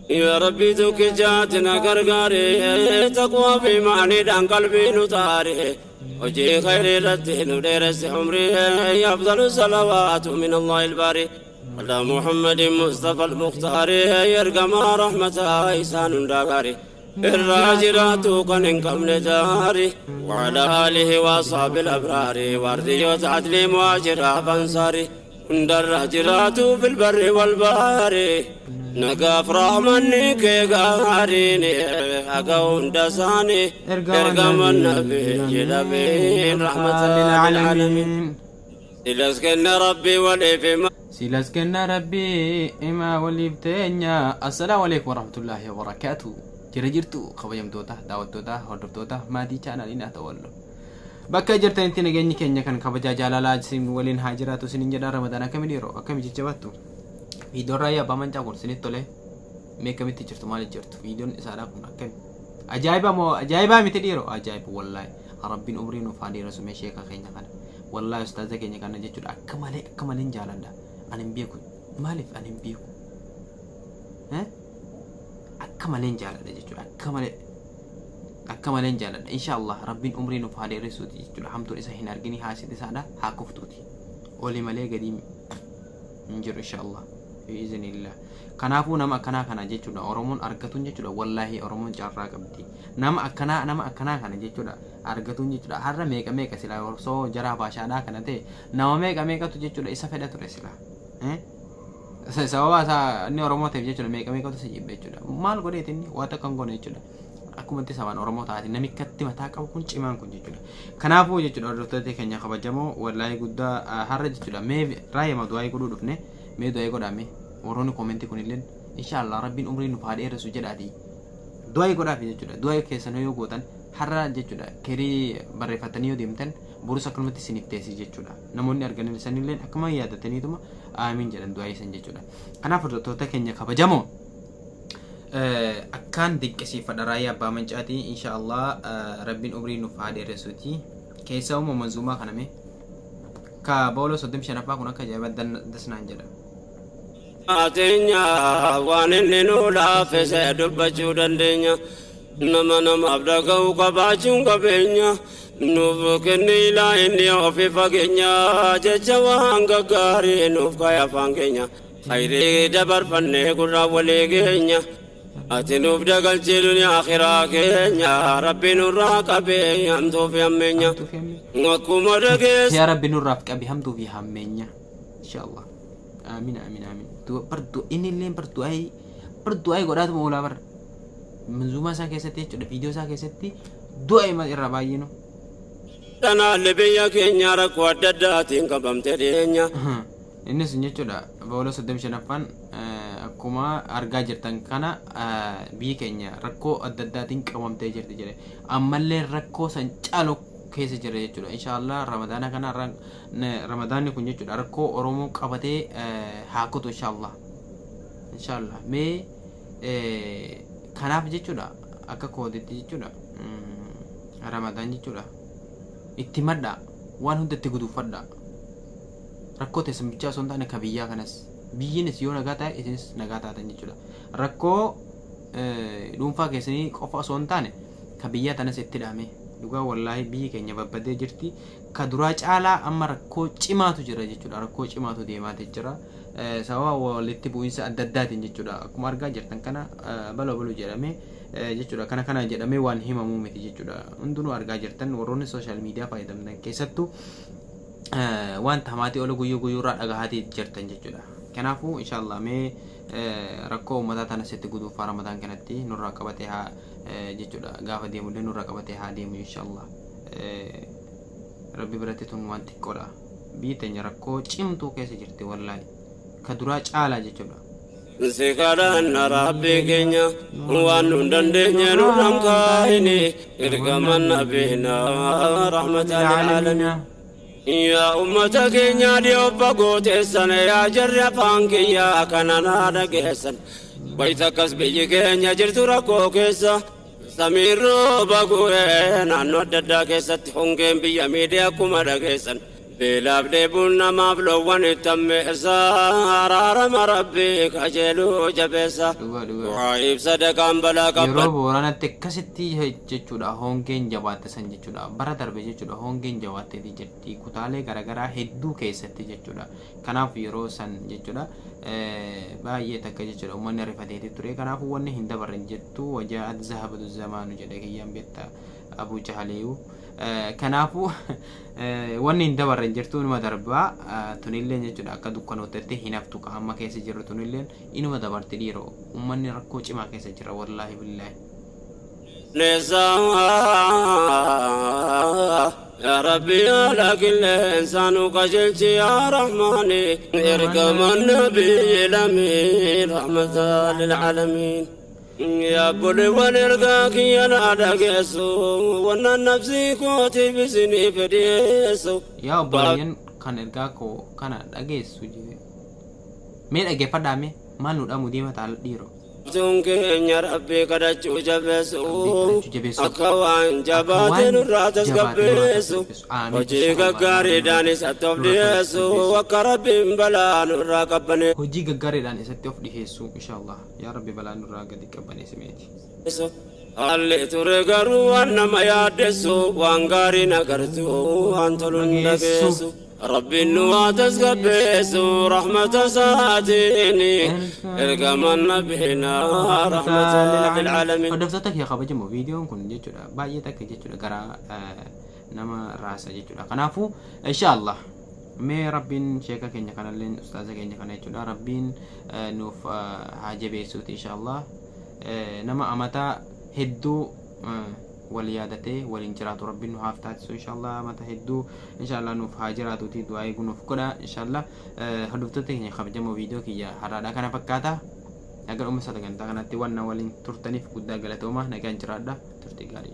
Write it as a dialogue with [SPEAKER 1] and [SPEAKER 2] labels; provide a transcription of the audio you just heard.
[SPEAKER 1] Yaa Rabbi tokkichaati na gargaare, taqwaa fi maaniidhaan qalbii nu taare, hojii khayrii irratti nu dheeresse umrii. Afdalu salawaatu min Allahi ilbaari على محمد مصطفى المختار، يرقم رحمة إنسان داغاري الراجرات كن قبل جاري، وعلى آله وأصحاب الأبرار، وارديوت عدل مواجر فانصاري الراجرات في البر والبحر. نقاف رحمني كي غاريني أقون دساني ارقم النبي جلبين رحمة للعالمين. سلسكن ربي ولي في
[SPEAKER 2] Silas kenna Rabbii himaa waliif teenya. Assalaamu alaikum warahmatullaahi wabarakaatu. Jira jirtu kabajamtoota, daawwattoota, hordoftoota maatii chaanaliin haa ta'u. Bakka jirtanitti nageenyi keenya kan kabajaa jaalalaa isin waliin haa jiraatu isiniin jedha. Ramadaan akkamiin yeroo akkamii jajjabaattu? Viidiyoon Raayyaa Abbaa Mancaa kun isinitti tole? Mee akkamitti jirtu, maaliif jirtu? Viidiyoon isaadhaa kun akkami? Ajaa'iba moo ajaa'ibaa miti dhiiroo? Ajaa'iba wallaahi. Rabbiin umrii nuuf haa dheeressu mee sheeka keenya kana. Wallaahi ustaaza keenya kana jechuudha akka malee akka malee hin jaaladha. Ani hin beeku. Maaliif ani hin beeku? Akka malee hin jaaladha jechuudha. Akka malee. Akka malee hin jaaladha. Inshaallah Rabbiin umrii nuuf haa dheeressuuti jechuudha. Hamtuun isa hin argini, haasid isaadha haa kuftuuti. Oli malee gadi hin jiru inshaallah. Biiznillah. Kanaafuu nama akkanaa kana jechuudha Oromoon argatuun jechuudha, wallaahi Oromoon carraa qabdi. Nama akkanaa kana jechuudha argatuun jechuudha. Har'a meeqa meeqa silaa osoo jara baashaadhaa kana ta'e, nama meeqa meeqatu jechuudha isa fedha ture silaa. Sababa isaa inni Oromoo ta'eef jechuudha meeqa meeqatu isa jibbe jechuudha. Maal godheet inni? Waan takka hin goone jechuudha. Akkumatti sabaan Oromoo taate namikkatti mataa qabu kun cimaan kun jechuudha. Kanaafuu jechuudha hordoftoota keenya kabajamoo, wallaahi guddaa har'a jechuudha mee Raayyaa du'aa godhuu dhufne. Mee du'aa godhame warroonni koomentii kunilleen inshaallah Rabbiin umrii nuuf haa dheeressu jedhaati. Du'aa godhaaf jechuudha. Du'aa keessan yoo gootan har'a jechuudha kerii barreeffatanii yoo deemtan borus akkanumatti isiniif teessi jechuudha. Namoonni arganan sanillee akkuma yaadataniituma aamiin jedhan du'aa isan jechuudha. Kanaaf hordoftoota keenya kabajamoo, akkaan dinqisiifadha Raayyaa Abbaa Mancaatii. Inshaallah Rabbiin umrii nuuf haa dheeressuuti. Keessaa uumama manzuumaa kana mee ka booloo 35ffaa kun akka ajaa'ibaa dasnaan jedha.
[SPEAKER 1] Teenya waan inni nu laaffise dubbachuu dandeenya. Nama namaaf dhaga'u qabaachuun qabeenya. Nuuf kenni ilaa inni ofi fageenya, jecha waan gaggaarii nuuf kaya afaan keenya. Khayrii dabarfannee gurraa walii geenya. Ati nuuf dagalchii duniyaa akhiraa keenya. Rabbi nurraa qabee hamtuu fi hammeenya. Akkuma dhageessa.
[SPEAKER 2] Yaa Rabbi nurraaf qabi hamtuu fi hammeenya. Inshaallah. Amiin, amiin, amiin. Bar inni illee bar du'aa godhaatuma oolaa bar. Manzuumaa isaa keessatti jechuudha, viidiyoo isaa keessatti du'a irra baay'eenu.
[SPEAKER 1] Tanaallee biyya keenya rakkoo adda addaatiin qabamte dhiyeenya.
[SPEAKER 2] Innis jechuudha booloo 35ffaan akkuma argaa jirtan kana biyyi keenya rakkoo adda addaatiin qabamtee jirti jedhe. Ammallee rakkoo san caalu keessa jira jechuudha. Inshaallah Ramadaana kana, Ramadaanni kun jechuudha rakkoo Oromoo qabatee haa kutu inshaallah. Inshaallah mee kanaaf jechuudha akka kootitti jechuudha Ramadaan jechuudha itti madda waan hunda itti guduunfadha. Rakkoo teessan bichaa osoo hin taane ka biyyaa kanas, biyyiinis yoo nagaa ta'e isinis nagaa taatan jechuudha. Rakkoo dhuunfaa keessanii qofa osoo hin taane ka biyyaa tanas itti dhaame. Dhugaa wallaahi biyyi keenya babbadee jirti. Ka duraa caalaa amma rakkoo cimaatu jira jechuudha. Rakkoo cimaatu deemaa jira. Sababa walitti bu'iinsa adda addaatiin jechuudha. Akkuma argaa jirtan kana baloo baloo jedhamee jechuudha. Kana kana jedhamee waan himamuu miti jechuudha. Hundinuu argaa jirtan, warroonni social media fayyadamtan keessattuu wanta hamaatii ola guyyuu guyyuurraa dhagahaatii jirtan jechuudha. Kanaafuu inshaallah mee rakkoo uummataa tana sitti guduunfaa Ramadaan kanatti nurraa qabatee haa jechuudha, gaafa deemullee nurraa qabatee haa deemu inshaallah. Rabbi biratti tun waan xiqqoodha. Biyyi teenya rakkoo cimtuu keessa jirti wallaahi. Ka duraa caalaa jechuudha.
[SPEAKER 1] Si kadhanna Rabbii keenya, waan nun dandeenye nurraan kaayini, ergaman nabiina rahmatan lilaalamiin. Yaa ummata keenya dhiyoo fagoo teessan, yaa jarri afaan kiyyaa kana naa dhageessan. Wayita akkas biyyi keenya jirtu rakkoo keessa. Samiin rooba guuree naannoo adda addaa keessatti hongeen biyya miidhee akkuma dhageessan. Beelaaf dheebuun namaaf loowwan itti ammeessa. Araarama rabbii qajeeluu jabeessa.
[SPEAKER 2] Dhugaa dhugaa.
[SPEAKER 1] Du'aa'iif sadaqaan balaa
[SPEAKER 2] Yeroo
[SPEAKER 1] qabban.
[SPEAKER 2] Booranatti akkasitti jechuudha hongeen jabaatte san jechuudha, bara darbe jechuudha, hongeen jabaatteeti jirti kutaalee garaagaraa hedduu keessatti jechuudha. Kanaaf yeroo san jechuudha baay'ee takka jechuudha uummanni rifateeti ture. Kanaafuu wanni hin dabarre jettu wajaa'at zahabatu zamaanu jedhe kiyyaan beekta Abuu Jahaleeyu. Kanaafuu wanni hin dabarre jirtu inuma darbaa. Tunilleen jechuudha akka dukkanootti hin haftu, ka amma keessa jirru tunilleen inuma dabarti. Dhiiroo, uummanni rakkoo cimaa keessa jira, wallaahi billaahi.
[SPEAKER 1] Neessa yaa Rabbi, haala qilleensaa nu qajeelchi, yaa Rahmaani, ergama nabiyyi lamii rahmata lilcaalamiin. Yaa obboleewwan, ergaa kiyya naa dhageessu, wannan nafsii kootiif isiniif dhiyeessu.
[SPEAKER 2] Yaa obboleeyyan kan ergaa koo kana dhageessu jee, mee dhaggeeffadhaa, mee maal nu dhamu deema taala dhiiroo.
[SPEAKER 1] Tun keenya Rabbii kadhachuu jabeessu.
[SPEAKER 2] Rabbii kadhachuu jabeessu.
[SPEAKER 1] Akka waan
[SPEAKER 2] Akka
[SPEAKER 1] jabaate
[SPEAKER 2] waan
[SPEAKER 1] nurraa
[SPEAKER 2] jabaate nurraa
[SPEAKER 1] tasgabbeessu.
[SPEAKER 2] tasgabbeessu. Amiin.
[SPEAKER 1] Hojii
[SPEAKER 2] Inshallah.
[SPEAKER 1] gaggaariidhaan isatti of
[SPEAKER 2] Nurraa
[SPEAKER 1] dhiyeessu.
[SPEAKER 2] tasgabbeessu.
[SPEAKER 1] Akka Rabbiin balaa nurraa qabbaneessu.
[SPEAKER 2] Hojii gaggaariidhaan isatti of dhiheessu, inshallah. Yaa Rabbi, balaa nurraa gadi qabbaneessi meeti.
[SPEAKER 1] Haalli ture garuu waan nama yaaddessu, waan gaarii nagartu, waan tolu hin
[SPEAKER 2] Dhageessu.
[SPEAKER 1] dhageessu. Rabbiin nu haa tasgabbeessu rahmata isaatiin, ergama nabiyinaa rahmata lilcaalamiin.
[SPEAKER 2] Hordoftoota kiyya kabajamoo, viidiyoon kun jechuudha baay'ee takka jechuudha garaa nama raasa jechuudha. Kanaafuu inshallah mee Rabbiin sheeka keenya kanalleen, ustaaza keenya kana jechuudha, Rabbiin nuuf haa jabeessuuti inshallah. Nama amataa hedduu wal yaadatee waliin jiraatu Rabbiin nu haaf taasisu inshallah. Amata hedduu inshallah nuuf haa jiraatuuti du'aa eeguu nuuf godha inshallah. Hordoftoota keenya kabajamoo, viidiyoo kiyya har'aadhaa kana fakkaata. Agar dhuma sagantaa kanatti waan na waliin turtaniif guddaa galatooma. Nagaan jiraadha, turte gaarii.